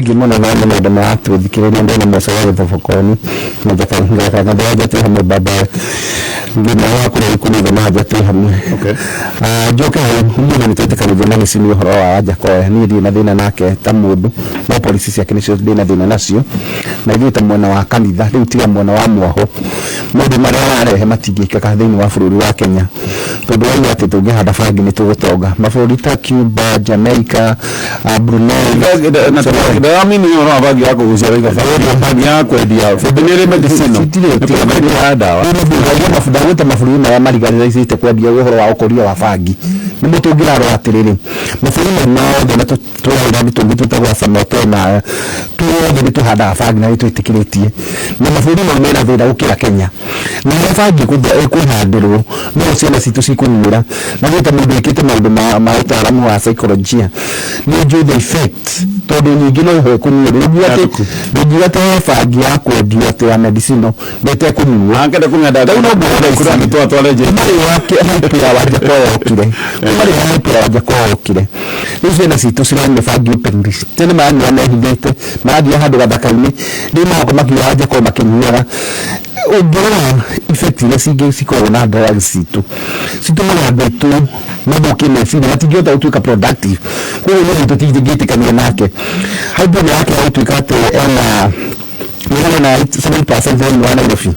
Thengiũ mũno na mũno andũ maratũthikĩrĩria. Ndona Musa wa Gĩthobokoni na Njakanga twĩ hamwe, baba ngĩma wa kũrĩa Ikuruga na nja twĩ hamwe. Ah, njoke hau ũmũthĩ nĩ twĩtĩkanĩria na gĩcini ũhoro wa Wanjakoya. Niĩ ndirĩ na thĩna nake ta mũndũ, no policy ciake nĩcio ndĩ na thĩna nacio, na ithuĩ ta mwena wa kanitha rĩu, tiga mwena wa mwaho, maũndũ marĩa ararehe matingĩkĩka thĩinĩ wa bũrũri wa Kenya, tondũ wauga atĩ tũngĩhanda bangi nĩ tũgũtonga. Mabũrũri ta Cuba, Jamaica, Brunei. Ndĩramini ũhoro wa bangi ya kũgucia waiga bangi ya kwendia bangi nĩ ĩrĩ medicinal. Nĩ ya ndawa. Ndagwĩta mabũrũri marĩa mariganĩrĩte kwendia ũhoro wa ũkũria wa bangi nĩmo. Tũngĩrarora atĩrĩrĩ, mabũrũri mau mothe na tũrairani tũngĩ twĩtagwo Samoa na tuothe nĩ tũhandaga bangi na nĩ twĩtĩkĩrĩtie, na mabũrũri mau mena thĩna gũkĩra Kenya, na harĩa bangi ĩkũhandĩrwo no ciana citũ cikũnyuĩra. Na gwĩta mũndũ wĩkĩte maũndũ ma ũtaaramu wa psychologia, nĩ njũĩ the effect, tondũ nyingĩ no ihoe kũnyuĩrwo. Ndũngiuga atĩ he bangi ya kwendio atĩ ya medicinal na ĩtekũnyuo. Angĩenda kũnyua ndawa. Rĩu no nguona kũrĩa twatware njĩra. Kuma rĩrĩa hype ya Wanjakoya yokire, kuma rĩrĩa hype ya Wanjakoya yokire, rĩu ciana citũ ciranyua bangi openly. Tene maranyua mehithĩte, marathiĩ handũ gathaka-inĩ, rĩu magoka makiuga Wanjakoya makĩnyuaga. Ũngĩrora effect iria cingĩ cikoragwo na drugs citũ, citũmaga andũ aitũ mathũkie meciria, matingĩhota gũtuĩka productive. Koguo niĩ tũtingĩtĩkania nake. Hype ĩno yake ya gũtuĩka atĩ ena nĩ na 7% thĩinĩ wa Nairobi.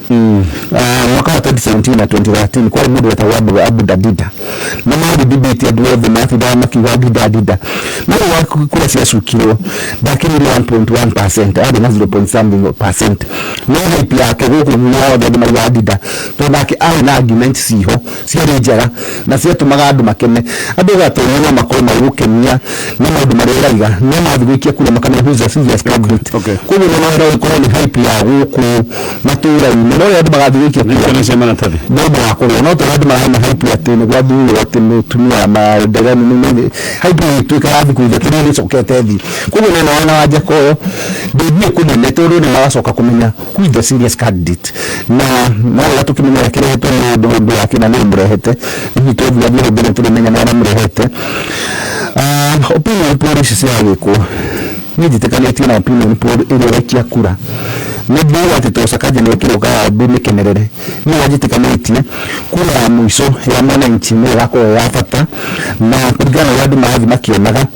Ah, mwaka wa 2017 na 2013 kwarĩ mũndũ wetagwo Abu Dadida, na marĩ debate, andũ othe matindaga makiuga Dida Dida, no wa kura ciacukirwo ndakĩrire 1.1%, arĩ na 0 point something percent, no hype yake gũkũ guothe andũ maugaga Dida, tondũ nake arĩ na argument ciho ciarĩ njega na ciatũmaga andũ makene. Andũ gatũria no makorwo magĩgũkenia na maũndũ marĩa ũraiga, no mathiĩ gũikia kura makamenya who is a serious candidate. Koguo no wĩra ũkorwo nĩ hype ya gũkũ matũra-inĩ, no rĩrĩa andũ magathiĩ gũikia kura Nĩ cia maratathi. No magakorwo no tondũ andũ marahana hype atĩ nĩ gwathurwo atĩ mũtumia maendeleo, hype ĩgĩtuĩka ya thikũ 3 rĩu ĩcokete thĩ. Koguo nĩ wana Wanjakoyo ndĩthiĩ kũnene, tondũ nĩ magacoka kũmenya who is the serious candidate, na no wega tũkĩmenya ũrĩa kĩrehetwo nĩ ũndũ ũndũ wake na nĩ mũrehete. Hihi tũthiĩ athiĩ mbere tũrĩmenya nĩ arĩa mũrehete. Ah, opinion poll ici ciragĩkwo, niĩ njĩtĩkanĩtie na opinion poll ĩrĩa ũraikia kura nĩ ndiuga atĩ to Sakaja nĩ ekĩrwo ndĩmĩkenerere. Niĩ njĩtĩkanĩtie kura ya mũico ya mwananchi nĩ ĩgakorwo ya bata, na kũringana na ũrĩa andũ marathiĩ makĩonaga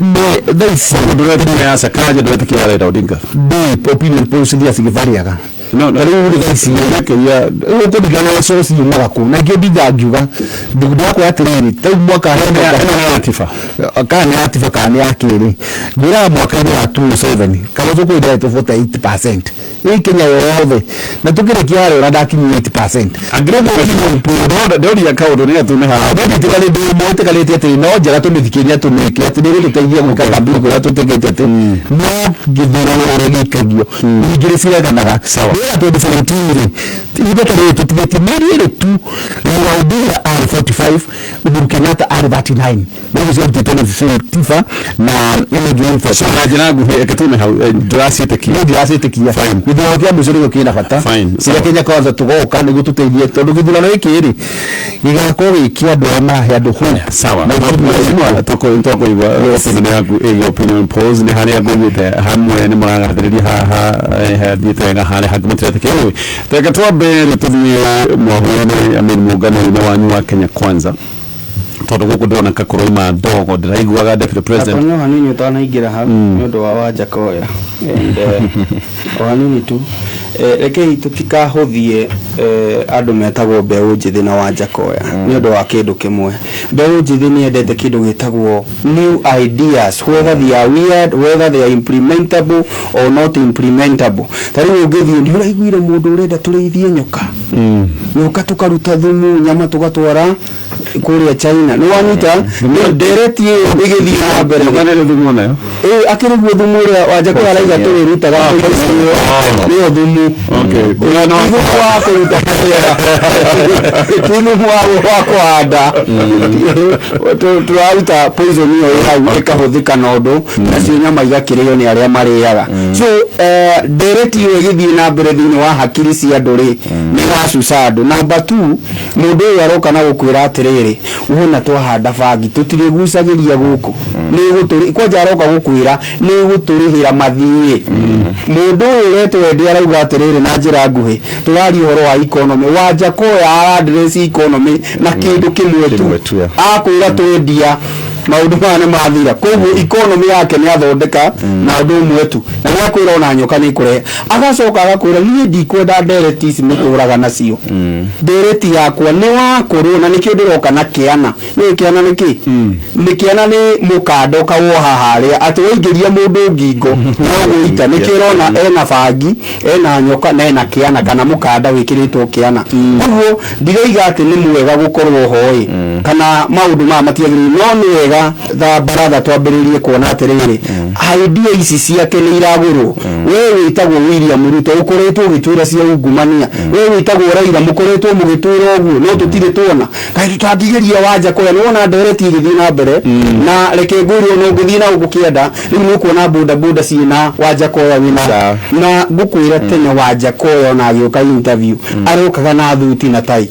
nĩ thaa ici. Ndũretĩkia ya Sakaja, ndũretĩkia ya Raila Odinga? Ndĩ opinion polls iria cigĩbarĩaga. No. Ta rĩu rĩ thaa ici Ndũretĩkia. Ũkũringana na source yumaga kũ, na ingĩ ndinga ngiuga ndĩrakwĩra atĩrĩrĩ, ta rĩu mwaka Ĩno ya Tifa. Kana nĩ ya Tifa kana nĩ ya kĩrĩ, ngwĩraga mwaka-inĩ wa 2007 Kalonzo kwĩ ndetwo 48% ĩ Kenya yothe, na tũkĩrĩkia harĩa ona ndakinyia 8%. Ndoria kaũndũ nĩ atume haha. Mwĩtĩkanĩtie atĩ no njega tũmĩthikĩria, tũmĩke atĩ nĩ gũtũteithia gwĩka kambuni kũrĩa tũtĩkĩte atĩ no gĩthurano ũrĩa gĩikagio nyingĩ nĩ cireganaga. Sawa. Wĩra 2017 rĩ, ithe ta rĩrĩ tũtigĩtie mĩeri 2 tu, Raila Odinga arĩ 45, Uhuru Kenyatta arĩ 39, no ũcio arutĩtwo nĩ Tifa na ĩno ĩngĩ. So na njĩra nguhĩ, reke tume hau, ndũraciĩtĩkia. Niĩ ndiraciĩtĩkia. Fine. Gĩthurano kĩa mũico nĩkĩo kĩna bata. Fine. Kĩrĩa Kenya Kwanza tũgoka nĩguo tũteithie, tondũ gĩthurano gĩkĩ rĩ gĩgakorwo gĩ kĩa andũ arĩa marahe andũ hope. Sawa. Na Mheshimiwa, tũkũigua opinion yaku ĩgiĩ opinion polls. Nĩ harĩa ngũiguĩte hamwe nĩ mũragathĩrĩria haha, hathiĩte wega, harĩa hangĩ mũtiretĩkia. Anyway, reke twambe rĩ tũthiĩ mwahũ-inĩ, I mean mũngano-inĩ wanyu wa Kenya Kwanza, tondũ gũkũ ndĩrona kakũroima ndogo ndĩraiguaga deputy president. Akonyo hanini ũtanaingĩra hau nĩ ũndũ wa Wanjakoya and o hanini tu, rekei tũtikahũthie andũ metagwo mbeũ njĩthĩ na Wanjakoya nĩ ũndũ wa kĩndũ kĩmwe. Mbeũ njĩthĩ nĩ yendete kĩndũ gĩtagwo new ideas, whether they are weird, whether they are implementable or not implementable. Ta rĩu ũngĩthiĩ nĩ ũraiguire mũndũ ũrenda tũrĩithie nyoka, nyoka tũkaruta thumu, nyama tũgatwara kũrĩa China. Nĩ wanyita ndereti ĩyo ĩgĩthiĩ na mbere. Nyoka nĩ thumu onayo. Ĩ akĩrĩ guo thumu ũrĩa Wanjakoya arauga tũrĩrutaga nĩyo thumu. Ti thumu wa kũruta mũmera, ti thumu wa kũhanda. Tũraruta poison ĩyo ĩ hau ĩkahũthĩka na ũndũ nacio nyama igakĩrĩo nĩ arĩa marĩaga. So ndereti ĩyo ĩgĩthiĩ na mbere thĩinĩ wa hakiri cia andũ rĩ, nĩ ĩracuca andũ. Number two, mũndũ ũyũ aroka na gũkwĩra atĩrĩrĩ Atĩrĩrĩ, wona twahanda bangi tũtirĩgucagĩria gũkũ, nĩ kwanja aroka gũkwĩra nĩ gũtũrĩhĩra mathiĩ. Mũndũ ũyũ ũretwo Eddie arauga atĩrĩrĩ, na njĩra nguhĩ, tũraria ũhoro wa economy. Wanjakoya ara-address economy na kĩndũ kĩmwe tu. Kĩmwe tu, yeah. Akwĩra twendia maũndũ maya nĩ mathira, koguo economy yake nĩ athondeka na ũndũ ũmwe tu, na nĩ akwĩra ona nyoka nĩ ĩkũrehe. Agacoka agakwĩra, niĩ ndikwenda ndereti ici mũtũraga nacio, ndereti yakwa nĩ wakorwo na nĩkĩo ndĩroka na kĩana. Nĩ kĩana nĩ kĩ? Nĩ kĩana nĩ mũkanda ũkawoha harĩa atĩ waingĩria mũndũ ngingo no gũita. Nĩkĩo ũrona ena bangi, ena nyoka na ena kĩana kana mũkanda wĩkĩrĩtwo kĩana. Koguo ndirauga atĩ nĩ mwega gũkorwo ho ĩ kana maũndũ maya matiagĩrĩire, no nĩ wega tha baratha twambĩrĩrie kuona atĩrĩrĩ, idea ici ciake nĩ iragũrwo. We wĩtagwo William Ruto, ũkoretwo ũgĩtwĩra cia ungumania. We wĩtagwo Raila, mũkoretwo mũgĩtwĩra ũguo, no tũtirĩ tuona. Kaĩ tũtangĩgeria Wanjakoya? Nĩ wona ndereti ĩgĩthiĩ na mbere, na reke ngwĩre, ona ũngĩthiĩ na gũkũ kĩanda rĩu nĩ ũkuona boda boda ciĩna Wanjakoya wĩna. Sawa. Na ngũkwĩra, tene Wanjakoya ona agĩũka interview arokaga na thuti na tai,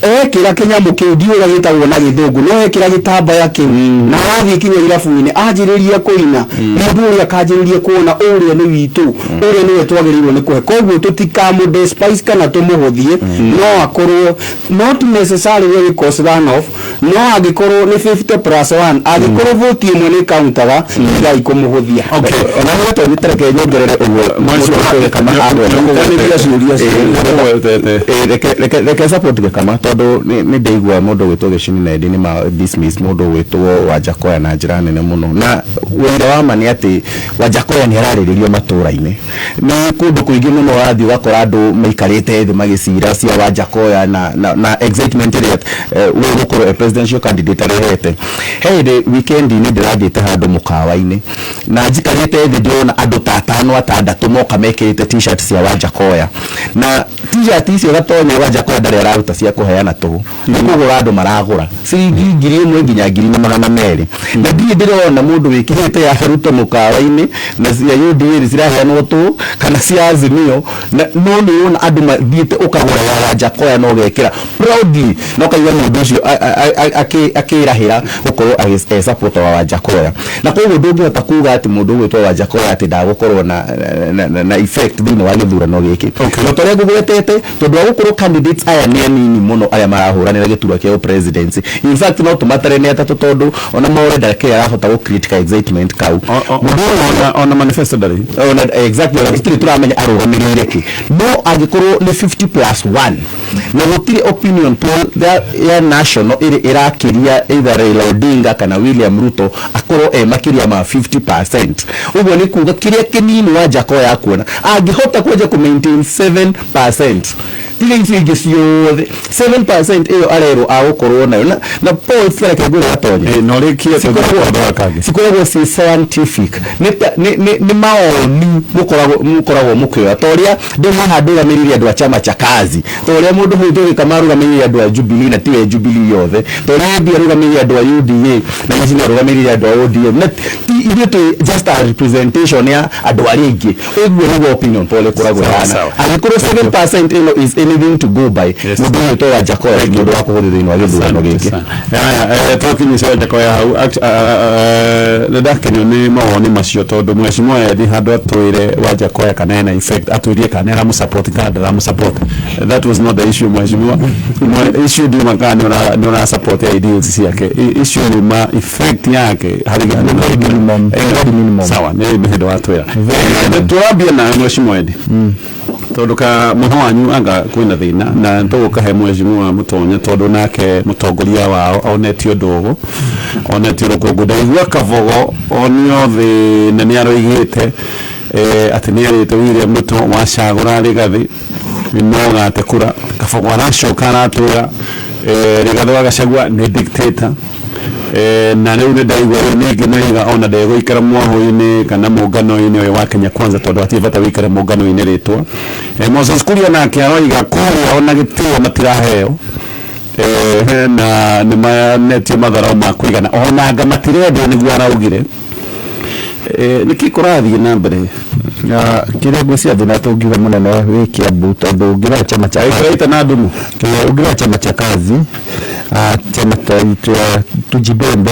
ekĩra kĩnyamũ kĩu ndiũĩ ũrĩa gĩtagwo na gĩthũngũ, no ekĩra gĩtambaya kĩu na athiĩ kinya irabu-inĩ anjĩrĩria kũina, mũndũ ũrĩa akanjĩrĩria kuona ũrĩa nĩ witũ, ũrĩa nĩwe twagĩrĩirwo nĩ kũhe. Koguo tũtikamũ despise kana tũmũhũthie. No akorwo not necessarily gĩ cause runoff, no angĩkorwo nĩ 50 plus 1, angĩkorwo voti ĩmwe nĩ kauntaga, tigai kũmũhũthia. Okay. Ona nĩ tareke nyongerere ũguo mũndũ kama Nĩria ciũria ciothe. Reke support Gĩkama, tondũ nĩ ndaigua mũndũ ũgwĩtwo Gĩcini na Eddie nĩ ma dismiss mũndũ ũgwĩtwo Wanjakoya na njĩra nene mũno. Na wĩra wa ma nĩ atĩ Wanjakoya nĩ ararĩrĩrio matũra-inĩ, nĩ kũndũ kũingĩ mũno ũrathiĩ ũgakora andũ maikarĩte thĩ magĩcira cia Wanjakoya na excitement ĩrĩa we gũkorwo a presidential candidate arehete. He hĩndĩ weekend-inĩ ndĩrathiĩte handũ mũkawa-inĩ na njikarĩte thĩ, ndĩrona andũ ta atano atandatũ moka mekĩrĩte T-shirt cia Wanjakoya, na T-shirt icio gatonya Wanjakoya ndarĩ araruta cia kũheana tũhũ, nĩ kũgũra andũ maragũra ciringi 1000 nginya 1200. Na ndirĩ ndĩrona mũndũ wĩkĩrĩte ya Ruto mũkawa-inĩ na cia UDA nĩ ciraheanwo tũhũ kana cia Azimio, na no nĩ ũrona andũ mathiĩte ũkagũra ya Wanjakoya na ũgekĩra proudly na ũkaigua mũndũ ũcio akĩrahĩra gũkorwo e supporter wa Wanjakoya. Na koguo ndũngĩhota kuga atĩ mũndũ ũgwĩtwo Wanjakoya atĩ ndagũkorwo na effect thĩinĩ wa gĩthurano gĩkĩ. No ta ũrĩa ngũgwetete, tondũ wa gũkorwo candidates aya nĩ anini mũno arĩa marahũranĩra gĩturwa kĩa presidency, in fact no tũmatare nĩ atatũ, tondũ ona Maure kĩrĩa arahota gũ create ka excitement kau. Mũndũ ona manifesto ndarĩ. Ona exactly, ona tũtirĩ tũramenya arũgamĩrĩire kĩ. No angĩkorwo nĩ 50 plus 1 na gũtirĩ opinion poll ya national ĩrĩ ĩrakĩria either Raila Odinga kana William Ruto akorwo e makĩria ma 50%, ũguo nĩ kuga kĩrĩa kĩnini Wanjakoya kuona angĩhota kwenja kũ maintain 7%, tiga icio ingĩ ciothe, 7% ĩyo arerwo agũkorwo nayo na polls, reke ngwĩre gatonya, No rĩkie tondũ kangĩ cikoragwo ciĩ scientific, nĩ maoni mũkoragwo mũkĩoya, ta ũrĩa ndĩ haha ndũgamĩrĩire andũ a chama cha kazi, ta ũrĩa mũndũ huyu tũgĩka marũgamĩrĩire andũ a Jubilee na tiwe Jubilee yothe, ta ũrĩa Eddie arũgamĩrĩire andũ a UDA na Gĩcini arũgamĩrĩire andũ a ODM, na ti ithuĩ twĩ just a representation ya andũ arĩa aingĩ. Ũguo nĩguo opinion poll ĩkoragwo ĩhana. Sawa. Angĩkorwo 7% ĩno is anything to go by, mũndũ ũyũ to Wanjakoya ti mũndũ wa kũhũthĩra thĩinĩ wa gĩthurano gĩkĩ. Haya, twakinyia Wanjakoya hau. Nĩ ndakenio nĩ mawoni macio, tondũ mheshimiwa Eddie handũ atwĩre Wanjakoya kana ena effect, atwĩrie kana nĩ aramũsupport kana ndaramũsupport. That was not the issue, mheshimiwa. Issue ndiuma kana nĩ ũra support ideals ciake. Issue yuma effect yake harĩ Minimum. Very minimum. Sawa, nĩ hĩndĩ watwĩra. Tũrambia nawe, mheshimiwa Eddie, tondũ ka mũno wanyu anga kwĩna thĩna na tũgũkahe mheshimiwa Mũtonya, tondũ nake mũtongoria wao onetio ndũgũ, onetio rũkũngũ. Ndaigua Kabogo onio thĩna nĩ aroigĩte atĩ nĩ erĩte William Ruto wacagũra Rigathĩ no gate kura. Kabogo aracoka aratwĩra Rigathĩ wa Gachagua nĩ dictator. Na rĩu nĩ ndaigua rĩu ningĩ noiga ona ndegũikara mwahũ-inĩ kana mũngano-inĩ ũyũ wa Kenya Kwanza, tondũ hatirĩ bata wĩikare mũngano-inĩ rĩtwa. Moses Kuria nake aroiga kũrĩa ona gĩtĩo matiraheo, na nĩ manetio matharau ma kũigana, ona anga matirendwo, nĩguo araugire. Nĩkĩ kũrathiĩ na mbere? Kĩrĩa ngwĩciria thĩna tũngiuga mũnene wĩ Kiambu, tondũ ũngĩrora chama cha Aikaraita na ndumu. Ũngĩrora chama cha kazi, Chama Tujibembe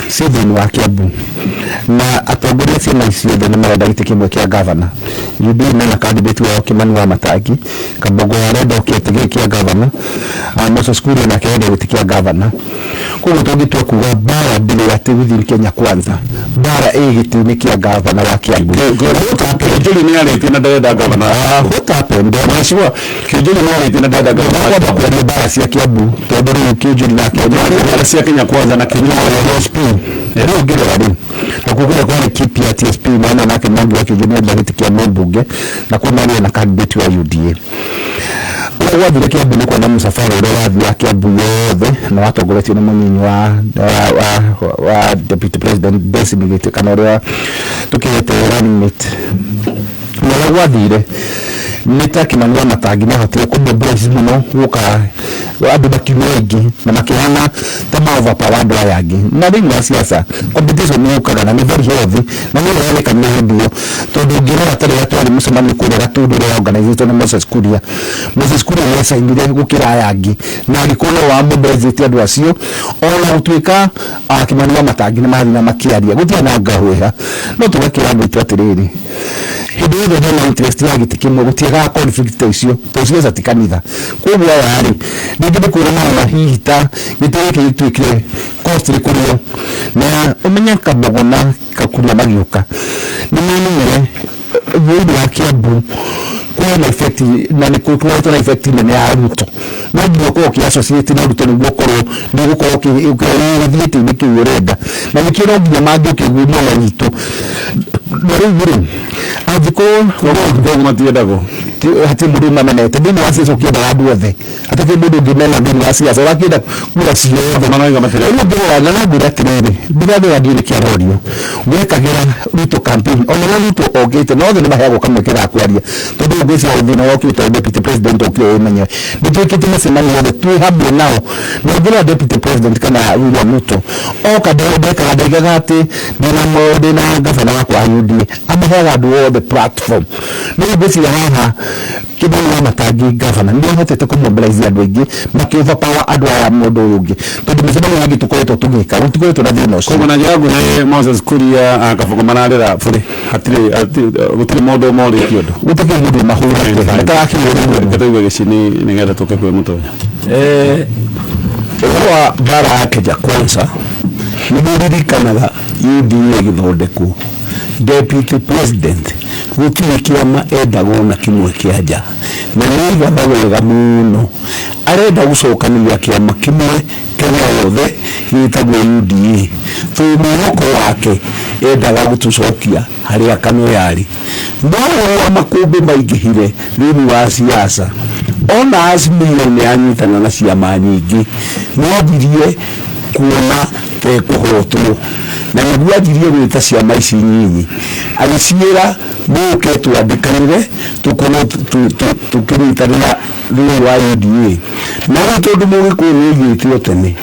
ci thĩinĩ wa Kiambu, na atongoria ciama ciothe nĩ marenda gĩtĩ kĩmwe kĩa gavana. UDA mena candidate wao Kimani wa Matangi, Kabogo arenda gĩtĩ gĩkĩ kĩa gavana, Moses Kuria nake arenda gĩtĩ kĩa gavana. Koguo tũngĩtua kuga mbara ndĩrĩ atĩ within Kenya Kwanza, mbara ĩ gĩtĩ-inĩ kĩa gavana wa Kiambu. Kĩnjũri nĩ arĩtie na ndarenda gavana. What happened? Mheshimiwa Kĩnjũri nĩ arĩtie na ndarenda gavana. Kwamba kwaria mbara cia Kiambu tondũ rĩu Kĩnjũri nake Mbara cia Kenya Kwanza na Kenya TSP rĩu ngĩrora rĩu nakuo kũrĩa kwarĩ kipya TSP maana nake Mwangi wa Kĩnjũri nĩenda gĩtĩ kĩa mũmbunge na kuo marĩ na candidate wa UDA. Ũrĩa gwathire Kiambu nĩ kuona mũcabara ũrĩa wathiaga Kiambu yothe na watongoretio nĩ mũnyinyi wa deputy president designate kana ũrĩa tũkĩhete running mate, na ũrĩa gwathire nĩ ta Kimani wa Matangi nĩ ahotire kũmobilize mũno gũka andũ makiuma aingĩ na makĩhana ta ma overpower andũ aya angĩ. Na thĩinĩ wa siasa competition nĩ yũkaga na nĩ very healthy, na nĩ ĩronekana hĩndĩ ĩyo, tondũ ũngĩrora ta rĩrĩa twarĩ mũcemanio kũrĩa Gatundu ũrĩa organizĩtwo nĩ Moses Kuria, Moses Kuria nĩ acainire gũkĩra aya angĩ na agĩkorwo no wa mobilizĩte andũ acio, ona gũtuĩka Kimani wa Matangi nĩ mathiĩ na makĩaria gũtirĩ na ngahũha. No tũgakĩra andũ aitũ atĩrĩrĩ, hĩndĩ yothe hena interest ya gĩtĩ kĩmwe gũtiagaga conflict ta icio, tondũ ciaca ti kanitha. Koguo aya rĩ, rĩngĩ nĩ kwĩra marona hihi ta gĩtĩ gĩkĩ gĩtuĩkire costly kũrĩ o, na ũmenye Kabogo na Kuria magĩũka nĩ memenyere thĩinĩ wa Kiambu kwĩna effect, na nĩ kũkoretwo na effect nene ya Ruto. No nginya ũkorwo ũkĩ-associate na Ruto nĩguo ũkorwo nĩ ũgũkorwo ũgĩthiĩ gĩtĩ-inĩ kĩu ũrenda, na nĩkĩo no nginya mangĩũkĩguo mwena witũ. Na rĩu rĩ, angĩkorwo Koguo matiendagwo. Hatirĩ mũndũ mamenete thĩinĩ wa siasa, ũkĩendaga andũ othe, hatirĩ mũndũ ũngĩmena thĩinĩ wa siasa ũrakĩenda kura ciothe. Marauga matirenda. Rĩu ngĩrora na ngwĩra atĩrĩrĩ, ndĩrathĩra ndiũĩ nĩkĩ arorio wekagĩra Ruto campaign, ona rĩrĩa Ruto okĩte na othe nĩ maheagwo kamweke ga kwaria, tondũ ngwĩciria thĩna wokĩte deputy president okire wĩmenye nĩ twĩkĩte mĩcemanio yothe twĩ hamwe nao, na ũngĩrora deputy president kana William Ruto oka ndekaga ndaigaga atĩ ndĩna gavana wakwa wa UDA, amaheaga andũ othe platform. Rĩu ngwĩciria haha Kimani wa Matangi gavana nĩ ahotete kũmobilize andũ aingĩ makĩ overpower andũ aya mũndũ ũyũ ũngĩ, tondũ mĩcemanio yangĩ tũkoretwo tũgĩka gũtikoretwo na thĩna ũcio. Koguo na njĩra nguhĩ, Moses Kuria, Kabogo mararĩra bũrĩ hatirĩ gũtirĩ mũndũ morĩtie ũndũ. Gũtikĩrĩ mũndũ mahũrĩte matarakinyĩra. Reke tũigue gĩcini nĩgetha tũke kwĩ Mũtonya. Ũhoro wa mbara ya Kenya Kwanza, nĩ mũririkanaga UDA ĩgĩthondekwo, deputy president gũtirĩ kĩama endagwo na kĩmwe kĩa nja, na nĩ aigaga wega mũno arenda gũcokanĩria kĩama kĩmwe Kenya yothe gĩtagwo UDA, tondũ mwĩhoko wake endaga gũtũcokia harĩa Kano yarĩ. No ũrĩa makũmbĩ maingĩhire thĩinĩ wa siasa, ona Azimio nĩ yanyitana na ciama nyingĩ, nĩ anjirie kuona tekũhotwo, na nĩguo anjirie gwĩta ciama ici nyinyi agĩciĩra mũke twandĩkanĩre tũkorwo tũkĩnyitanĩra thĩinĩ wa UDA. Na rĩu tondũ mũgĩkũyũ nĩ aigĩte o tene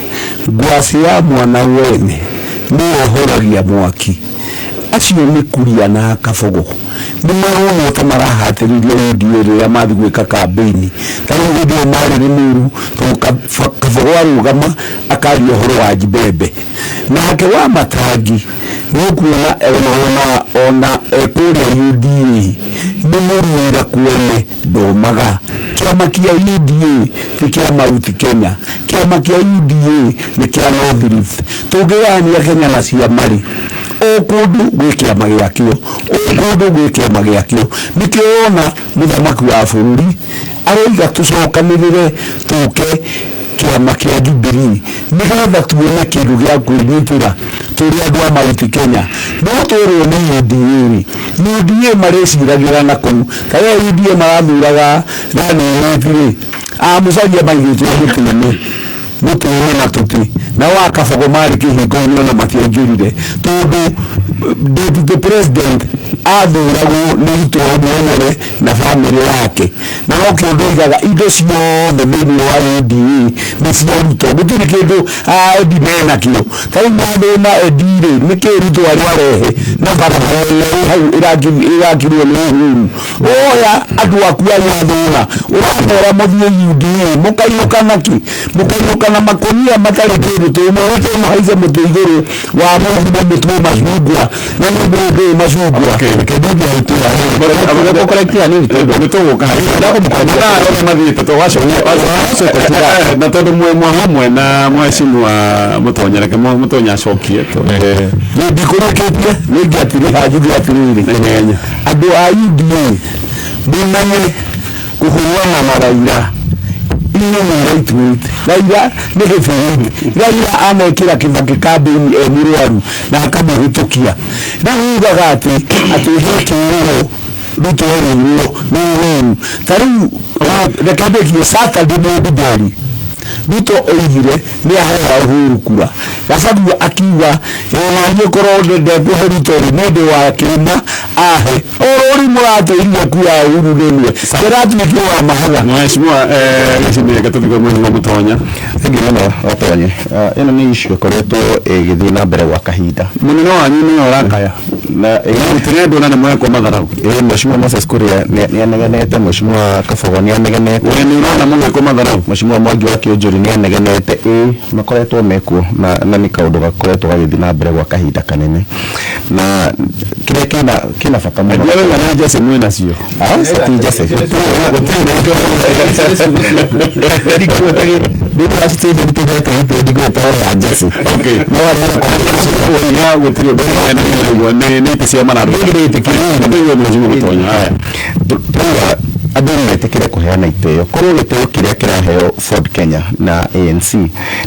ngwacĩ ya mwana wene nĩwe ũhoragia mwaki, acio nĩ Kuria na Kabogo nĩ maronwo ta marahatĩrĩria UDA rĩrĩa mathiĩ gwĩka kambĩini. Ta rĩu hĩndĩ ĩyo marĩ Rĩmuru, tondũ Kabogo arũgama akaria ũhoro wa mbembe, nake wa Matangi nĩ ũkuona ona kũrĩa UDA nĩ mũrũĩra kwene ndomaga. Kĩama kĩa UDA ti kĩa Mount Kenya, kĩama kĩa UDA nĩ kĩa North Rift. Tũngĩgayania Kenya na ciama rĩ, o kũndũ gwĩ kĩama gĩakĩo, o kũndũ gwĩ kĩama gĩakĩo. Nĩkĩo wona mũthamaki wa bũrũri aroiga tũcokanĩrĩre tũke kĩama kĩa Jubilee nĩgetha tuone kĩndũ gĩa kwĩnyitĩra tũrĩ andũ a Mount Kenya. No twĩrwo nĩ UDA rĩ, UDA marĩciragĩra na kũu ta rĩrĩa UDA marathuraga running mate rĩ, amũcaria maigĩtwo mũtĩ-inĩ na tũtĩ, nao a Kabogo marĩ kĩhingo-inĩ ona matiaingĩrire, tondũ deputy president Athuragwo nĩ Ruto mwenyewe na bamĩrĩ yake, na nokĩo ndoigaga indo ciothe thĩinĩ wa UDA nĩ cia Ruto, gũtirĩ kĩndũ Edi menakĩo. Ta rĩu mathĩna Edi rĩ, nĩkĩ Ruto arĩ arehe na barabara ĩrĩa ĩ hau ĩrakirwo nĩ Uhuru? Oya andũ aku arĩa athũra, ũramera mũthiĩ UDA, mũkainũka nakĩ? Mũkainũka na makũnia matarĩ kĩndũ. Tũmũrĩte mũhaice mũtĩ igũrũ wa mũthimo, mũtue macungwa, na nĩ mũndũ macungwa. Nĩ tũgũka mathaa yothe mathiĩte tũgacokia, na tondũ mwe hamwe na mheshimiwa Mũtonya, reke Mũtonya acokie. Nĩ ndikũrĩkĩtie, nĩ ngĩatĩrĩ njuge atĩrĩrĩ, Ihenya. Andũ a UDA, mũmenye kũhũrana na Raila, inyuĩ nĩ lightweight. Raila nĩ heavyweight. Raila anekĩra Kibaki kambĩini e mũrwaru na akamũhĩtũkia. Rĩu ugaga atĩ he kĩrĩro Ruto erĩirwo nĩ Uhuru. Ta rĩu reke ndĩkie, Saturday Mũnduberi Ruto oigire nĩ ahoya Uhuru kura. Gachagua akiuga onaniĩ korwo ndekũhe Ruto rĩ, nĩ ũndũ wa kĩrĩma ahe o rũri mũratũirie kura ya Uhuru rĩmwe kĩratuĩkire wa mahatha. Mheshimiwa Gĩcindĩ, reke tũthiĩ kwa Mheshimiwa Mũtonya. Thengiũ mũno Gatonye. Ĩno nĩ issue ĩkoretwo ĩgĩthiĩ na mbere gwa kahinda. Mũnene wanyu nĩwe ũrakaya na mũtirendwo na nĩ mũrekwo matharau. Ĩ, Mheshimiwa Moses Kuria nĩ anegenete, Mheshimiwa Kabogo nĩ anegenete. We nĩ ũrona mũgĩkwo matharau? Mheshimiwa Mwangi wa Kĩũnjũri nĩ anegenete. Ĩ, makoretwo mekuo na nĩ kaũndũ gakoretwo gagĩthiĩ na mbere gwa kahinda kanene, na kĩrĩa kĩna bata mũno Ndiarauga na Jesse mwĩ nacio. Ah, ti Jesse. Okay. Ya gũtirĩ ũndũ ũguo nĩ itĩ cia mararũ. Nĩguo Mheshimiwa Mũtonya. Haya. Turauga andũ metĩkĩre kũheana itĩo. Korwo gĩtĩo kĩrĩa kĩraheo Ford Kenya na ANC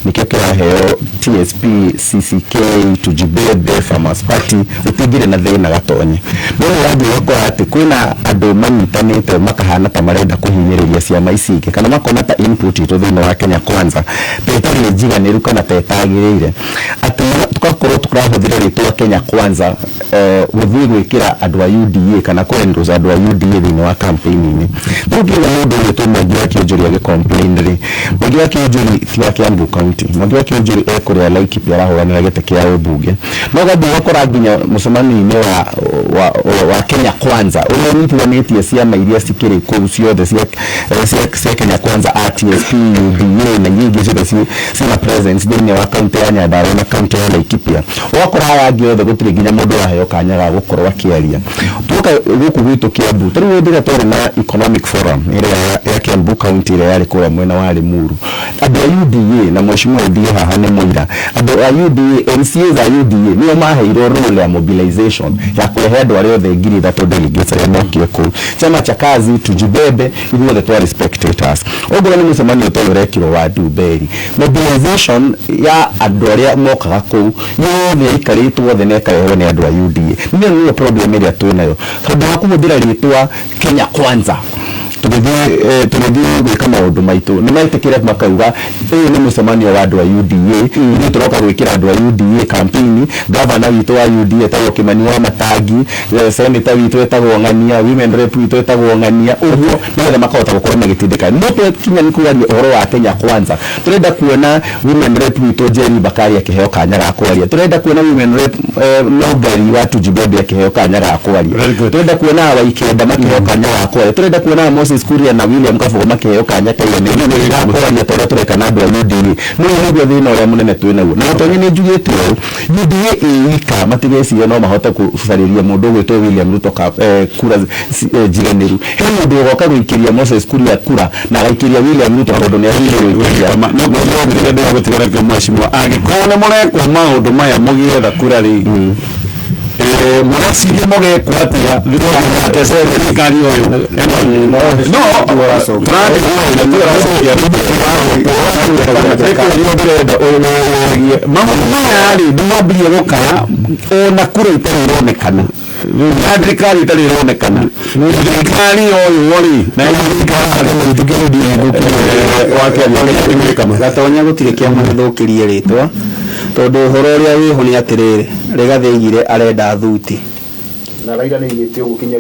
nĩkĩo kĩraheo TSP, CCK, Tujibebe, Farmers Party, gũtingĩrĩ na thĩna Gatonye. No nĩ ũrathiĩ ũgakora atĩ kwĩna andũ manyitanĩte makahana ta marenda kũhinyĩrĩria ciama ici ingĩ, kana makona ta input itũ thĩinĩ wa Kenya Kwanza ta ĩtarĩ njiganĩru kana ta ĩtagĩrĩire, atĩ tũgakorwo tũrahũthĩra rĩtwa Kenya Kwanza gũthiĩ gwĩkĩra andũ a UDA kana kũ endorse andũ a UDA thĩinĩ wa campaign-inĩ. Rĩu nginya mũndũ ũgwĩtwo Mwangi wa Kĩũnjũri agĩ complain rĩ, Mwangi wa Kĩũnjũri ti wa Kiambu County. Mwangi wa Kĩũnjũri e kũrĩa Laikipia arahũranĩra gĩtĩ kĩa ũmbunge, no gathiĩ ũgakora nginya mũcemanio-inĩ wa Kenya Kwanza ũrĩa ũnyitithanĩtie ciama iria cikĩrĩ kũu ciothe cia Kenya Kwanza, a TSP, UDA na iria ingĩ ciothe ciĩna presence thĩinĩ wa kaunti ya Nyandarua na kaunti ya Laikipia, ũgakora aya angĩ othe gũtirĩ nginya mũndũ ũraheo kanya ga gũkorwo akĩaria. Tuoka gũkũ gwitũ Kiambu, ta rĩu hĩndĩ ĩrĩa twarĩ na economic forum ĩrĩa ya Kiambu County, ĩrĩa yarĩ kũrĩa mwena wa Limuru, andũ a UDA, na mheshimiwa UDA haha nĩ mũira, andũ a UDA, MCAs a UDA nĩo maheirwo role ya mobilization ya kũrehe andũ arĩa othe 3,000 delegates arĩa mokire kũu. Chama cha Kazi, Tujibebe, ithuothe twarĩ spectators. Okorwo nĩ mũcemanio ta ũyũ ũrekirwo wa Ndumberi, mobilization ya andũ arĩa mokaga kũu yothe yaikarĩtwo thĩ na ĩkarehwo nĩ andũ a UDA. Nĩyo nĩyo problem ĩrĩa twĩnayo, tondũ wa kũhũthĩra rĩtwa Kenya Kwanza tũgĩthiĩ gwĩka maũndũ maitũ, nĩ metĩkĩre makauga ũyũ nĩ mũcemanio wa andũ a UDA, ithuĩ tũroka gwĩkĩra andũ a UDA campaign. Gavana witũ wa UDA etagwo Kimani wa Matangi, senator witũ etagwo Ng'ania, women rep witũ etagwo Ng'ania, ũguo nĩgetha makahota gũkorwo magĩtindĩka. No twakinya nĩ kwaria ũhoro wa Kenya Kwanza, tũrenda kuona women rep witũ Jerry Bakari akĩheo kanya ga kwaria, tũrenda kuona women rep Nobel wa Tujibebe akĩheo kanya ga kwaria, Very good. tũrenda kuona Waikenda makĩheo kanya ga kwaria, tũrenda kuona Moses Kuria na William Kabogo makĩheo kanya kaiganu ga kwaria ta ũrĩa tũreka na andũ a UDA. No nĩguo thĩna ũrĩa mũnene twĩ naguo. Na Gatonye, nĩ njugĩte ũũ, UDA ĩ ika matigeciria no mahote gũcarĩria mũndũ ũgwĩtwo William Ruto kura njiganĩru. He mũndũ ũgoka gũikĩria Moses Kuria kura na agaikĩria William Ruto tondũ nĩ agĩrĩire gũikĩria. No gũtigara mheshimiwa, angĩkorwo nĩ mũrekwo maũndũ maya mũgĩetha kura rĩ, mũreciria mũgekwo atĩa thirikari ũyũ no ndĩrenda ũrie maũndũ maya rĩ, nĩ mambirie gũkaya ona kura itarĩ ironekana na thirikari itarĩ ironekana, thirikari ũyũ rĩ na Gatonya, gũtirĩ kĩama gĩthũkĩrie rĩtwa, tondũ ũhoro ũrĩa wĩho nĩ atĩrĩrĩ, Rigathĩ aigire arenda thuti. Na Raila nĩ aigĩte ũguo kinya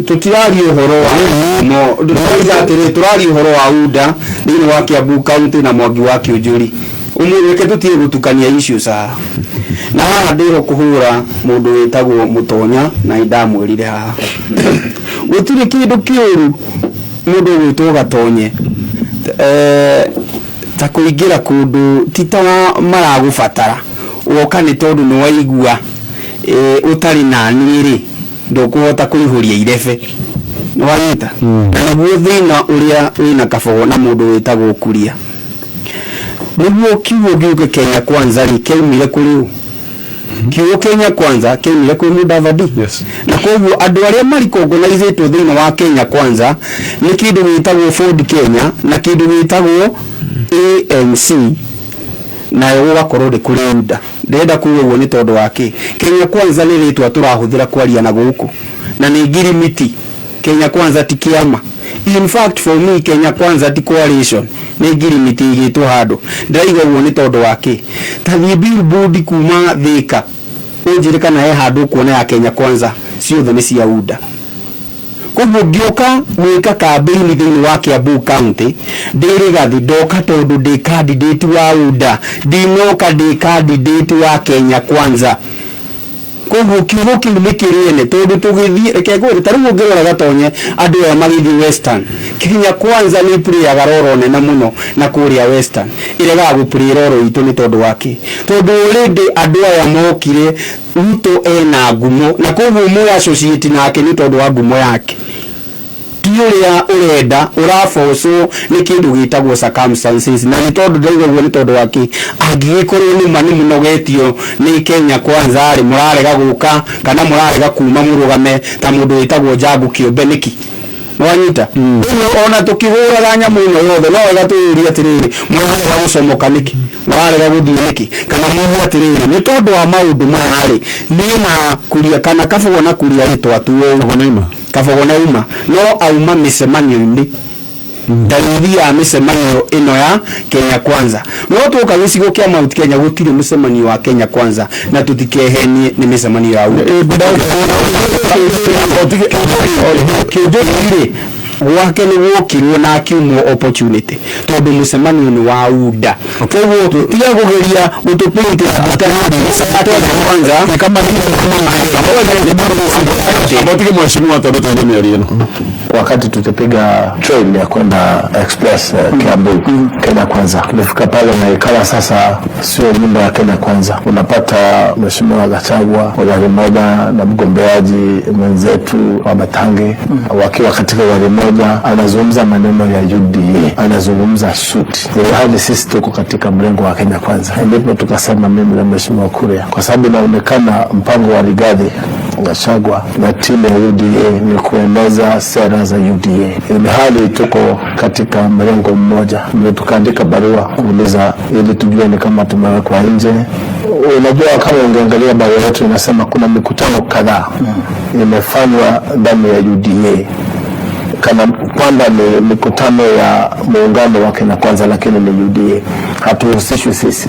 Tũtiraria ũhoro wa no tũrauga atĩrĩ, tũraria ũhoro wa UDA thĩinĩ wa Kiambu County na Mwangi wa Kĩũnjũri. Ũmũthĩ reke tũtige gũtukania issues haha na haha. Ndĩho kũhũra mũndũ wĩtagwo Mũtonya, na nĩndamwĩrire haha gũtirĩ kĩndũ kĩũru mũndũ ũgwĩtwo Gatonye, ta kũingĩra kũndũ ti ta maragũbatara, woka nĩ tondũ nĩ waigua ũtarĩ na niĩ rĩ, ndũkũhota kũihũria irebe. Nĩ wanyita? Na nĩguo thĩna ũrĩa wĩna Kabogo na mũndũ wĩtagwo Kuria. Nĩguo kiugo gĩũke Kenya Kwanza rĩ, kĩaumire kũrĩ ũ? Kiugo Kenya Kwanza kĩaumire kwĩ Mudavadi. Na koguo andũ arĩa marikongonaithĩtwo thĩinĩ wa Kenya Kwanza nĩ kĩndũ gĩtagwo Ford Kenya na kĩndũ gĩtagwo ANC, nayo gũgakorwo nĩ kũrĩ UDA. Ndĩrenda kuga ũguo nĩ tondũ wa kĩ? Kenya Kwanza nĩ rĩtwa tũrahũthĩra kwaria na gũkũ na nĩ ngirimiti. Kenya Kwanza ti kĩama. In fact, for me, Kenya Kwanza ti coalition, nĩ ngirimiti igĩtwo handũ. Ndĩraiga ũguo nĩ tondũ wa kĩ? Ta thiĩ billboard kuma Thĩka, ũnjĩre kana he handũ ũkuona ya Kenya Kwanza. Ciothe nĩ cia UDA. Koguo ngĩũka gwĩka kambĩini thĩinĩ wa Kiambu County ndĩ Rigathi, ndoka tondũ ndĩ candidate wa UDA, ndinoka ndĩ candidate wa Kenya Kwanza. Koguo kiugo kĩu nĩ kĩrĩene, tondũ tũgĩthiĩ, reke ngwĩre, ta rĩu ũngĩrora Gatonye, andũ aya magĩthiĩ Western, Kenya Kwanza nĩ playaga role nene mũno na kũrĩa Western ĩregaga gũplay role itũ. Nĩ tondũ wa kĩ? Tondũ already andũ aya mokire, Ruto ena ngumo, na koguo mũ associate nake nĩ tondũ wa ngumo yake, ti ũrĩa ũrenda ũrabocwo nĩ kĩndũ gĩtagwo circumstances. Na nĩ tondũ ndauga ũguo nĩ tondũ wa kĩ? Angĩgĩkorwo nĩma nĩ mũnogetio nĩ Kenya Kwanza rĩ, mũrarega gũka kana mũrarega kuma mũrũgame ta mũndũ wĩtagwo Njangu kĩũmbe nĩkĩ? Nĩwanyita? Rĩu ona tũkĩhũraga nyamũ ĩno yothe, no wega twĩyũrie atĩrĩrĩ, mũrarega gũcomoka nĩkĩ? Mũrarega gũthiĩ nĩkĩ? Kana muge atĩrĩrĩ, nĩ tondũ wa maũndũ maya rĩ, niĩ na Kuria kana Kabogo na Kuria rĩ, twatuo ũũ. Kabogo nĩ auma, no auma mĩcemanio-inĩ, ndariri ya mĩcemanio ĩno ya Kenya Kwanza. No twoka gĩcigo kĩa Mount Kenya, gũtirĩ mũcemanio wa Kenya Kwanza, na tũtikehenie, nĩ mĩcemanio ya UDA. Kĩũnjũri rĩ, gwake nĩ gwokirwo na akiumwo opportunity tondũ mũcemanio nĩ wa UDA. Koguo tiga kũgeria gũtũpaint Kwanza. Abotige mheshimiwa tondũ tuone mĩario ĩno. Wakati tukipiga train ya kwenda express Kiambu, Kenya Kwanza, tumefika pale na ikawa sasa sio nyumba ya Kenya Kwanza. Unapata Mheshimiwa Gachagua kwa gari moja na mgombeaji mwenzetu wa Matangi wakiwa katika gari moja, anazungumza maneno ya UDA, anazungumza suti, hadi sisi tuko katika mrengo wa Kenya Kwanza. Ndipo tukasema mimi na Mheshimiwa Kuria, kwa sababu inaonekana mpango wa Rigathi Gachagua na timu ya UDA ni kueneza sera za UDA, ilhali tuko katika mrengo mmoja. Ndio tukaandika barua kuuliza ili tujue ni kama tumewekwa nje. Unajua, kama ungeangalia barua yetu inasema kuna mikutano kadhaa imefanywa ndani ya UDA kana kwamba ni mikutano ya muungano wa Kenya Kwanza, lakini ni UDA, hatuhusishwi sisi.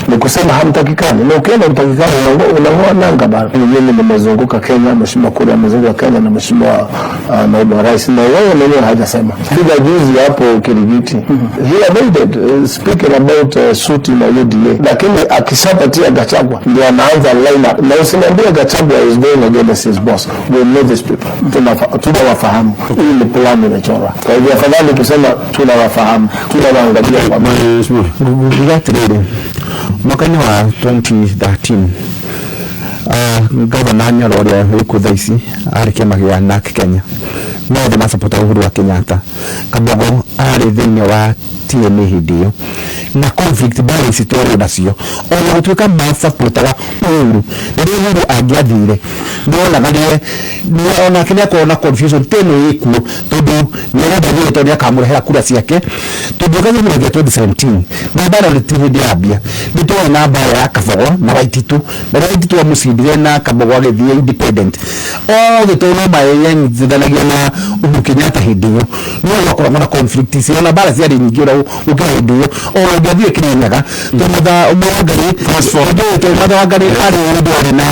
Ni kusema hamtakikani, na ukienda utakikani unang'oa nanga bana. Mimi nimezunguka Kenya, Mheshimiwa Kuria amezunguka Kenya na Mheshimiwa naibu wa rais, na yeye mwenyewe hajasema. Fika juzi hapo Kirigiti, he avoided speaking about suti na UDA, lakini akishapatia Gachagua ndio anaanza line up, na usiniambie Gachagua is going against his boss. We know these people, tunawafahamu. Hii ni plan imechorwa. Kwa hivyo afadhali kusema tunawafahamu, tunawaangalia kwa Mheshimiwa. Nguga atĩrĩrĩ, mwaka-inĩ wa 2013, gavana Nyoro ũrĩa wĩkuo thaa ici arĩ kĩama gĩa NARC Kenya, no othe masapota Uhuru wa Kenyatta. Kabogo arĩ thĩinĩ wa TNA hĩndĩ ĩyo, na conflict mbara ici twarĩ nacio, ona gũtuĩka masapotaga Uhuru, rĩrĩa Uhuru angĩathire nĩwonaga onake nĩakorwo na confusion ta ĩno ĩkuo, tondũ nĩarenda gũgĩ tondũ nĩakamũrehera kura ciake. Tũngĩũka gĩthurano gĩa 2017 na mbara ti hĩndĩ yambia, nĩ twarĩ na mbara ya Kabogo na Waititu, na rĩrĩa Waititu amũcindire na Kabogo agĩthiĩ independent, othe tondũ no mayenyitithanagia na Uhuru Kenyatta hĩndĩ ĩyo, no gwakoragwo na conflict ici, ona mbara ciarĩ nyingĩ ũrĩa Gũkĩra hĩndĩ ĩyo ona ũngĩathiĩ Kĩrĩnyaga, tondũ Martha Wangari arĩ ũndũ arĩ na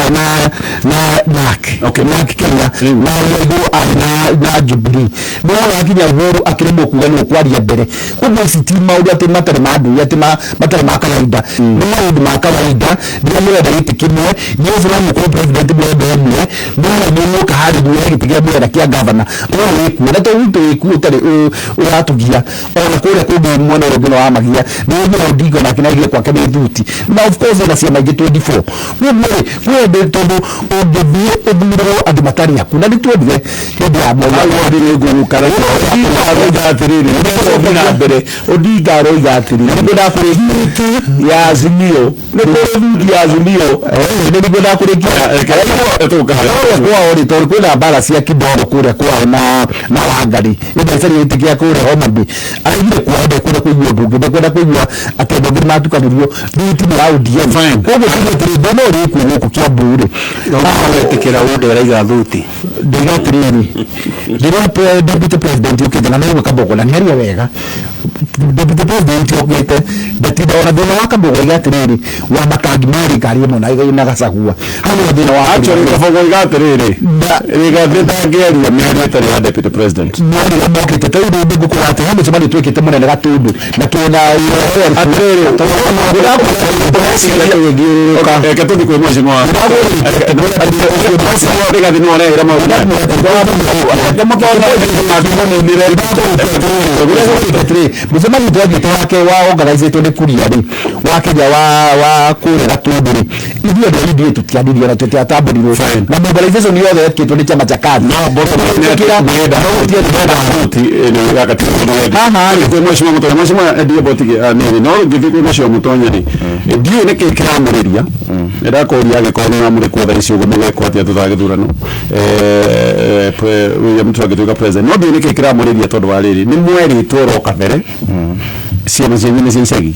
NARC. NARC Kenya na Waigũ arĩ na Jubilee, no wakinya Uhuru akĩremwo kuga nĩ ũkwaria mbere. Koguo ici ti maũndũ atĩ matarĩ ma ndũire, atĩ matarĩ ma kawaida, nĩ maũndũ ma kawaida. Rĩrĩa mũrenda gĩtĩ kĩmwe, nĩ no mũkorwo president mũrenda ũmwe, no nĩ mũka harĩ muoe gĩtĩ kĩrĩa mũrenda kĩa gavana no wĩkuo, na to witũ wĩkuo ũtarĩ ũratũgia ona kũrĩa kũngĩ mwena ũrĩa ũngĩ no wamagia nĩ ũguo. Odinga nake naigire kwake nĩ thuti, na of course ona ciama ingĩ 24. Koguo rĩ, kwĩ hĩndĩ tondũ ũngĩthiĩ ũthurĩrwo andũ matarĩ aku, na nĩ tuonire hĩndĩ ya Moi. Odinga aroiga atĩrĩrĩ, nĩguo na mbere Odinga aroiga atĩrĩrĩ, nĩguo ndakũrĩkia. Ya Azimio, nĩ kũrĩ thuti ya Azimio. Nĩguo ndakũrĩkia kũrĩa kwao rĩ, tondũ kwĩna mbara cia kidoro kũrĩa kwao na Wangari ĩndecaria gĩtĩ kĩa kũrĩa Homa Bay, araigire kwao ndekwenda kũigua ũndũ ũngĩ, ndekwenda kũigua atĩ andũ angĩ nĩmatukanĩrio thuti nĩ ya ODM. Koguo tuge atĩrĩ, ndona ũrĩa ĩkuo gũkũ Kiambu rĩ, wetĩkĩra ũndũ ũraiga thuti. Ndauga atĩrĩrĩ, rĩrĩa deputy president ũkĩte na nĩguo Kabogo na nĩaria wega, deputy president ũkĩte ndatinda ona thĩna wa Kabogo oiga atĩrĩrĩ, wa matangi marĩ ngari ĩmwe na Gachagua hau nĩho thĩna wa Actually, Kabogo iga atĩrĩrĩ, Rigathi ndangĩaria mĩario ĩtarĩ ya deputy president. Mĩario mokĩte ta rĩu ngũkũra atĩ he mũcemanio twĩkĩte mũnene Gatũndũ na twĩna Atĩrĩrĩ, reke tũthiĩ kwĩ mheshimiwa Rigathi, nĩ warehera maũndũ maya. Mũcemanio twathiĩte wake wa organizĩtwo nĩ Kuria rĩ, wa Kenya wa kũrĩa Gatũndũ rĩ, ithuĩ andũ a UDA tũtiaririo na tũtiatambũrirwo, na mobilization yothe yekĩtwo nĩ chama cha KANU. Haha rĩ, kwĩ mheshimiwa Mutonya, mheshimiwa Eddie Botigi nini, no ngĩthiĩ kwĩ mheshimiwa Mutonya rĩ, ndiũĩ nĩkĩ kĩramũrĩria. Ndĩrakũria angĩkorwo nĩ ũramũrĩkwo thaa ici ũguo, mũgekwo atĩa thutha wa gĩthurano, William Ruto angĩtuĩka president? No ndiũĩ nĩkĩ kĩramũrĩria, tondũ wa rĩrĩ, nĩ mwerĩtwo oro kabere ciama cianyu nĩ cia icagi,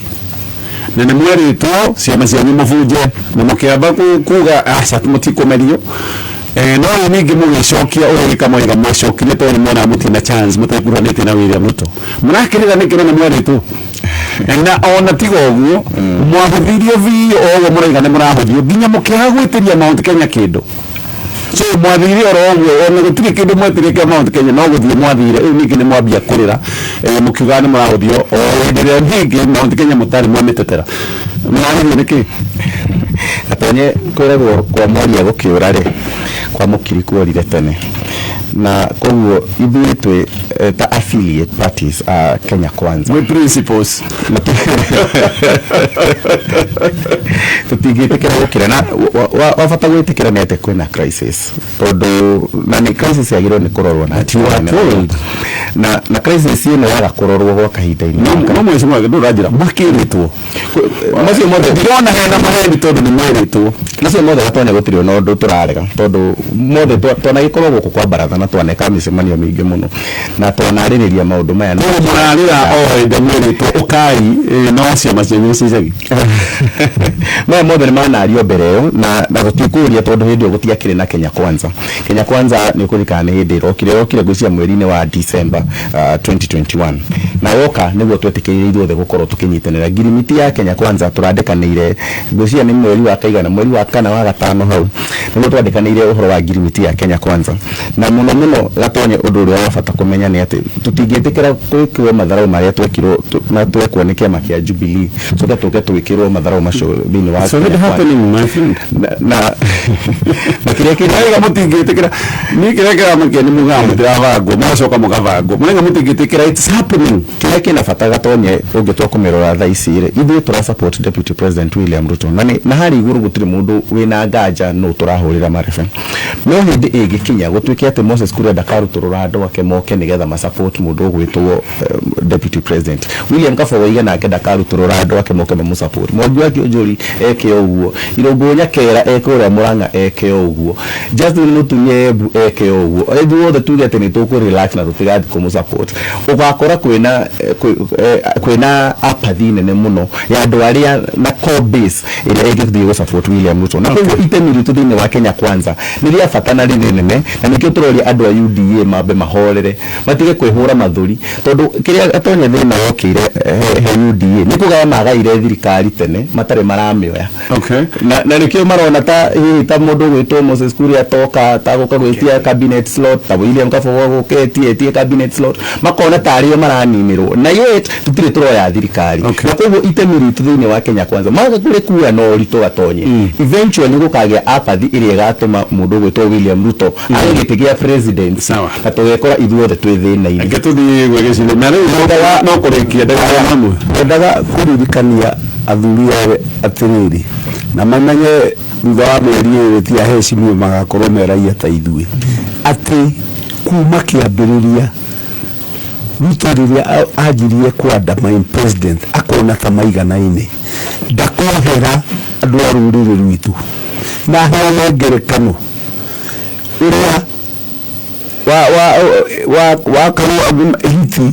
na nĩ mwerĩtwo ciama cianyu mũbunje, na mũkĩamba kuga aca mũtikũmerio. No rĩu ningĩ mũgĩcokia ũrĩa gĩkamwaiga mwacokirie, tondũ nĩ mwona mũtina chance mũtekuranĩte na William Ruto. Mũrakĩrĩra nĩkĩ na nĩ mwerĩtwo? Na ona tiga ũguo, mwahũthirio biũ o ũguo mũraiga nĩ mũrahũthio, nginya mũkĩaga gwĩtĩria Mount Kenya kĩndũ. So mwathire oro ũguo, ona gũtirĩ kĩndũ mwetirie kĩa Mount Kenya, no gũthiĩ mwathire. Rĩu ningĩ nĩ mwambia kũrĩra, mũkiugaga nĩ mũrahũthio, o hĩndĩ ĩrĩa ningĩ Mount Kenya mũtarĩ mwamĩtetera. Mũrarĩrio nĩkĩ? Gatonye, kwĩragwo kwa mwaria gũkĩũra rĩ, kwa mũkiri kuorire tene, na koguo ithuĩ twĩ ta affiliate parties a Kenya Kwanza. Mwĩ principles. Tũtingĩtĩkĩra gũkĩra na wa bata gwĩtĩkĩra nĩ atĩ kwĩna crisis, tondũ na nĩ crisis yagĩrĩirwo nĩ kũrorwo na you are njĩra nene. Told. Na crisis ĩno yaga kũrorwo gwa kahinda-inĩ No mheshimiwa, ndũranjĩra mwakĩrĩtwo macio mothe. Ndĩrona hena maheni, tondũ nĩ mwerĩtwo. Macio mothe, gatonya, gũtirĩ ona ũndũ tũrarega, tondũ mothe twanagĩkorwo gũkũ kwa baratha na twaneka mĩcemanio mĩingĩ mũno na twanarĩrĩria maũndũ maya. Koguo mũrarĩra o hĩndĩ mwerĩtwo ũkai, no ciama cianyu nĩ cia icagi. Maya mothe nĩ manario mbere ĩyo, na tũtikũria, tondũ hĩndĩ ĩyo gũtiakĩrĩ na Kenya Kwanza. Kenya Kwanza nĩ ũkũririkana nĩ hĩndĩ ĩrokire ngwĩciria mweri-inĩ wa December 2021, na woka nĩguo twetĩkĩrire ithuothe gũkorwo tũkĩnyitanĩra ngirimiti ya Kenya Kwanza. Tũrandĩkanĩire ngwĩciria nĩ mweri wa kaigana, mweri wa kana, wa gatano hau, nĩguo twandĩkanĩire ũhoro wa ngirimiti ya Kenya Kwanza. Na mũno mũno, Gatonye, ũndũ ũrĩa wa bata kũmenya nĩ atĩ tũtingĩtĩkĩra gwĩkĩrwo matharau marĩa twekirwo na twekwo nĩ kĩama kĩa Jubilee, tũke twĩkĩrwo matharau macio thĩinĩ wa It's already Kenya Kwanza. happening, my friend. Na kĩrĩa kĩrĩ Mũraiga mũtingĩtĩkĩra, niĩ kĩrĩa kĩramakia nĩ mugaga mũtirabangwo, mũgacoka mũgabangwo, mũraiga mũtingĩtĩkĩra. It's happening. Kĩrĩa kĩna bata, Gatonye, ũngĩtua kũmĩrora thaa ici rĩ, ithuĩ tũra support Deputy President William Ruto, na na harĩa igũrũ gũtirĩ mũndũ wĩna nganja nũ tũrahũrĩra marebe. No hĩndĩ ĩngĩkinya gũtuĩke atĩ Moses Kuria ndakarutũrũra andũ ake moke nĩgetha masupport mũndũ ũgwĩtwo Deputy President William Kabogo Oige, nake ndakarutũrũra andũ ake moke mamũsupport, Mwangi wa Kĩũnjũri eke ũguo, Irũngũ Nyakera eke ũrĩa, Mũrang'a eke ũguo, Justin Mũtumia Embu eke ũguo, ithuothe tuge atĩ nĩ tũkũ relax na tũtigathiĩ kũmũsupport, ũgakora kwĩna kwĩna apathy nene mũno ya andũ arĩa na core base ĩrĩa ĩngĩthiĩ gũ support William Ruto. Na koguo itemi ritũ thĩinĩ wa Kenya Kwanza nĩ rĩa bata na rĩ rĩnene, na nĩkĩo tũroria andũ a UDA mambe mahorere, matige kwĩhũra mathuri, tondũ kĩrĩa atonye thĩna wokĩire he UDA nĩ kũgaya magaire thirikari tene matarĩ maramĩoya. Na nĩkĩo marona ta hihi ta mũndũ ũgwĩtwo Moses Kuria toka ta gũka gwĩtia cabinet slot, ta William Kabogo gũka etie cabinet slot, makona tarĩo maraninĩrwo, na yet tũtirĩ tũroya thirikari. Na koguo itemi ritũ thĩinĩ wa Kenya Kwanza maga kũrĩkua na ũritũ gatonye, eventually gũkagĩa apathy ĩrĩa ĩgatũma mũndũ ũgwĩtwo William Ruto age gĩtĩ gĩa president, na tũgekora ithuothe twĩ thĩna-inĩ. Reke tũthiĩ gwĩ gĩcigo na rĩu no kũrĩkia ndagĩka hamwe. Endaga kũririkania athuri aya atĩrĩrĩ, na mamenye thutha wa mĩeri ĩrĩ ti ahecimio magakorwo me raia ta ithuĩ, atĩ kuma kĩambĩrĩria Ruto rĩrĩa anjirie kũ-undermine president akona ta maiganaine, ndakohera andũ a rũrĩrĩ rwitũ. Na heane ngerekano ũrĩa wa Karua hiti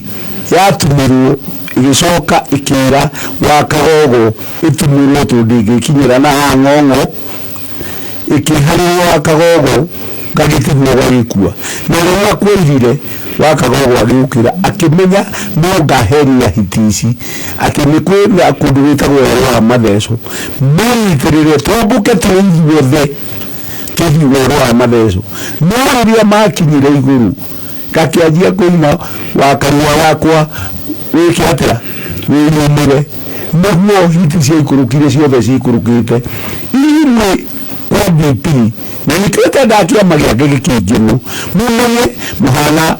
yatumĩrwo ĩgĩcoka ĩkĩra wa Kagogo ĩtumĩrwo tondũ ndĩngĩkinyĩra na haha ng'ong'o, ĩkĩharĩrwo wa Kagogo gagĩtigwo gagĩkua, na rĩrĩa kwĩrire wa Kagogo agĩũkĩra akĩmenya no ngaheria hiti ici, atĩ nĩ kwĩna kũndũ gwĩtagwo werũ wa Matheco, menyitĩrĩre twambũke twĩ ithuothe tũthiĩ werũ wa Matheco. No rĩrĩa makinyire igũrũ gakĩanjia kũina wa Karua wakwa wĩke atĩa wĩyumĩre, nĩguo hiti ciaikũrũkire ciothe cikũrũkĩte imwe kwa DP, na nĩkĩo tendaga kĩama gĩake gĩkĩingĩrwo. Mũmenye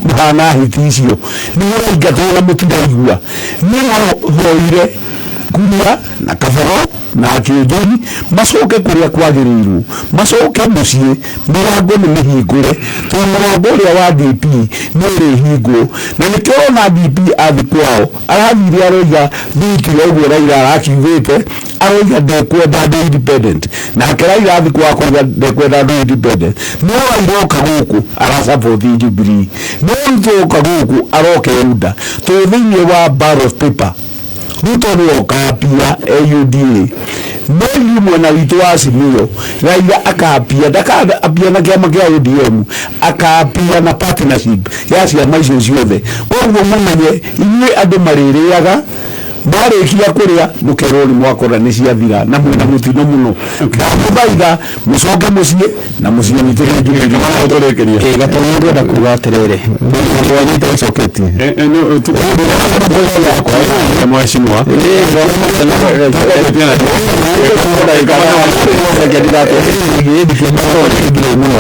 mũhana hiti icio nĩ mũraingatwo na mũtiraigua. Nĩ hoire Kuria na Kaboro na Kĩũnjũri macoke kũrĩa kwagĩrĩirwo, macoke mũciĩ, mĩrango nĩ mĩhingũre, tondũ mũrango ũrĩa wa DP nĩ ũrĩhingwo. Na nĩkĩo ũrona DP athi kwao arathire aroiga thitira ũguo Raila arakiugĩte, aroiga ndekwenda andũ independent, nake Raila athi kwao akauga ndekwenda andũ independent. No Raila oka gũkũ arasupport Jubilee, no Ruto oka gũkũ aroka UDA, tondũ thĩinĩ wa ballot paper Ruto nĩ okapia UDA, no ithuĩ mwena witũ wa Azimio Raila akapia, ndakapia na kĩama kĩa ODM, akapia na partnership ya ciama icio ciothe. Koguo mũmenye inyuĩ andũ marĩrĩaga, marĩkia kũrĩa mũkerwo nĩ mwakora nĩ ciathira, na mwĩna mũtino mũno. Ndamũthaitha mũcoke mũciĩ na mũciĩ witũ nĩ Jubilee. Gatonye ndĩrenda kuga atĩrĩrĩ, Coketie mheshimiwa.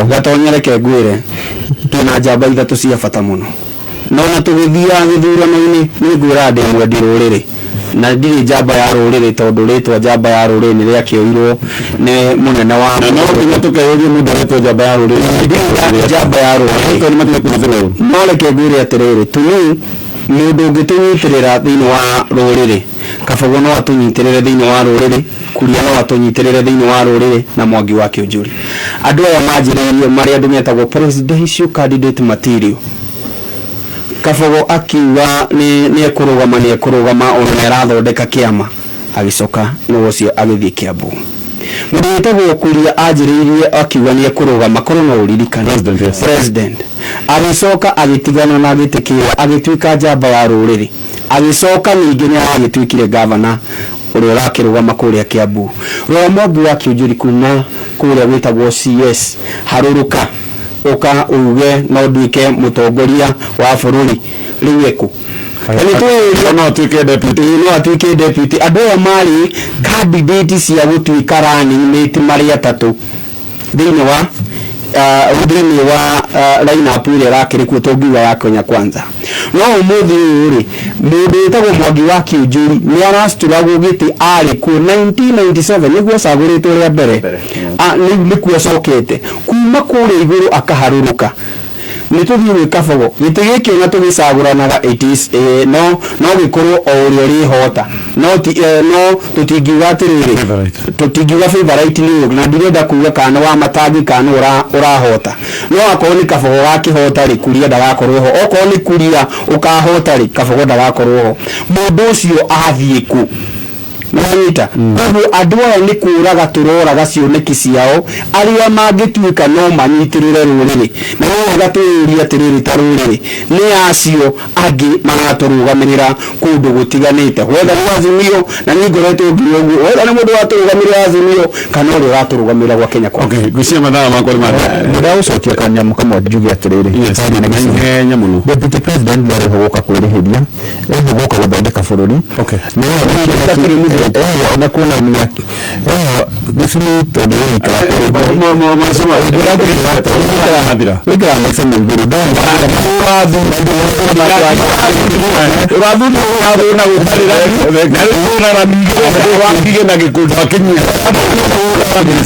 Gatonye, reke ngwĩre twĩna njamba ithatũ cia bata mũno, no na tũgĩthiaga gĩthurano-inĩ nĩ ngwĩra ndĩ mwendi rũrĩrĩ na ndirĩ njamba ya rũrĩrĩ, tondũ rĩtwa njamba ya rũrĩrĩ nĩ rĩakĩoirwo nĩ mũnene wa Na no nginya tũkeyũria mũndũ aretwo njamba ya rũrĩrĩ. Njamba ya rũrĩrĩ. Nĩ matige kũhũthĩra ũru. No reke ngwĩre atĩrĩrĩ, tũnĩ mũndũ ũngĩtũnyitĩrĩra thĩinĩ wa rũrĩrĩ, Kabogo no atũnyitĩrĩre thĩinĩ wa rũrĩrĩ, Kuria no atũnyitĩrĩre thĩinĩ wa rũrĩrĩ, na Mwangi wa Kĩũnjũri. Andũ aya manjĩrĩirie marĩ andũ metagwo presidential candidate material. Kabogo akiuga nĩ ekũrũgama, nĩ ekũrũgama, ona nĩ arathondeka kĩama, agĩcoka nĩ ũcio agĩthiĩ Kiambu. Mũndũ wĩtagwo Kuria anjĩrĩirie akiuga nĩ ekũrũgama, korwo no ũririkane. President, yes. President agĩcoka agĩtigana na gĩtĩ kĩrĩa, agĩtuĩka njamba ya rũrĩrĩ, agĩcoka ningĩ nĩ aragĩtuĩkire gavana ũrĩa ũrakĩrũgama kũrĩa Kiambu. Rora Mwangi wa Kĩũnjũri kuma kũrĩa gwĩtagwo CS harũrũka ũka uge no nduĩke mũtongoria wa bũrũri, rĩu ekũ? Na nĩ twĩyũria No atuĩke deputy. Ĩĩ, no atuĩke deputy. Andũ aya marĩ candidate cia gũtuĩka running mate marĩ atatũ thĩinĩ wa line-up ĩrĩa ĩrakĩrĩ kuo tũngiuga ya Kenya Kwanza. No ũmũthĩ ũyũ rĩ, mũndũ wĩtagwo Mwangi wa Kĩũnjũri nĩ aracitũragwo gĩtĩ arĩ kuo 1997 nĩguo acagũrĩtwo rĩa mbere. Rĩu nĩkuo acokete kuma kũrĩa igũrũ akaharũrũka. Nĩ tũthiĩ gwĩ Kabogo, gĩtĩ gĩkĩ ona tũgĩcagũranaga it is, no gĩkorwo o ũrĩa ũrĩhota, no ti, no tũtingiuga atĩrĩrĩ, Favorite. Tũtingiuga favorite nĩ ũyũ, na ndirenda kuga kana nĩ wa matangi kana nĩ ũrahota. No akorwo nĩ Kabogo gakĩhota rĩ, Kuria ndagakorwo ho. Okorwo nĩ Kuria ũkahota rĩ, Kabogo ndagakorwo ho. Mũndũ ũcio athiĩ kũ? Nĩwanyita? Koguo andũ aya nĩ kũraga tũroraga cioneki ciao arĩa mangĩtuĩka no manyitĩrĩre rũrĩrĩ. Na no wega twĩyũrie atĩrĩrĩ, ta rũrĩrĩ, nĩ acio angĩ maratũrũgamĩrĩra kũndũ gũtiganĩte, whether nĩ Azimio, na niĩ ngoretwo ngiuga ũguo, whether nĩ mũndũ watũrũgamĩrĩra Azimio kana ũrĩa ũratũrũgamĩrĩra gwa Kenya Kwanza. Okay, ngwĩciria mathaa makwa nĩ Ndĩragũcokia kanyamũ kamwe njuge atĩrĩrĩ. Yes, na ihenya mũno. Deputy President ndarĩ ho gũka kwĩrĩhĩria, eho gũka gũthondeka bũrũri. Na kuonania eho gĩcumi tondũ Mathira. wĩikara maica ma igũrũ. Wangige na gĩkundi wakinyia.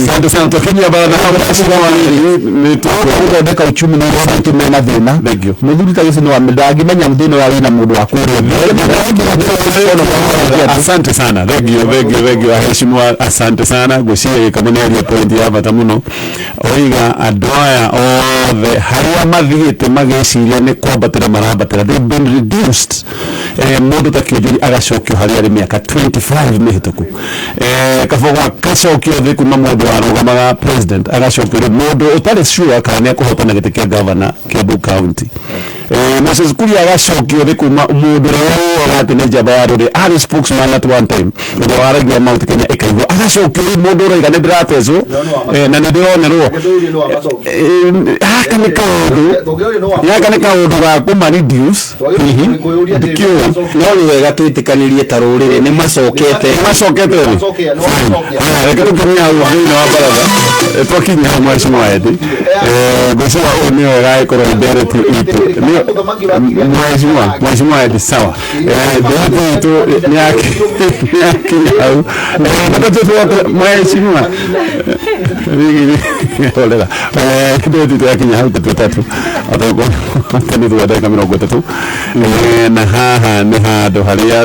Asante sana, twakinyia baratha Gũthondeka uchumi na andũ mena thĩna. Thank you. Mũthuri ta gĩcu ndangĩmenya thĩna ũrĩa wĩna mũndũ wa kũrĩa. Asante sana, thank you, thank you, thank you, aheshimiwa, asante sana. Ngwĩciria gĩkamo nĩ aria point ya bata mũno, oiga andũ aya othe harĩa mathiĩte magĩciria nĩ kwambatĩra marambatĩra, they've been reduced. Mũndũ ta Kĩonjori agacokio harĩa arĩ mĩaka 25 mĩhĩtũku, Kabogo agacokio thĩ kuma mũndũ warũgamaga president, agacokio rĩ mũndũ ũtarĩ sure kana nĩ ekũhotana gĩtĩ kĩa governor Kiambu County. Moses Kuria agacokio thĩ kuma mũndũ ũrĩa woaga atĩ nĩ njamba ya rũrĩ, arĩ spokesman at one time, ũrĩa waragia Mount Kenya ĩkaigua, agacokio rĩ mũndũ ũroiga nĩ ndĩratecwo, na nĩ ndĩronerwo. Gaka nĩ kaũndũ, gaka nĩ kaũndũ ga kũma reduce hihi ndikĩũĩ. No nĩ wega twĩtĩkanĩrie ta rũrĩrĩ nĩ macokete. Macokete rĩ. Aya, reke tũkinyie hau thĩinĩ wa baratha. Twakinyia hau, mheshimiwa Edi, ngwĩciria ũyũ nĩyo ĩgagĩkorwo ndereti itũ. Mheshimiwa Edi, sawa. Ndereti itũ nĩ yakinya hau. Mheshimiwa horera, ndereti itũ yakinya hau tatu tatu nĩ thutha ndagĩka 30. Na haha nĩ handũ harĩa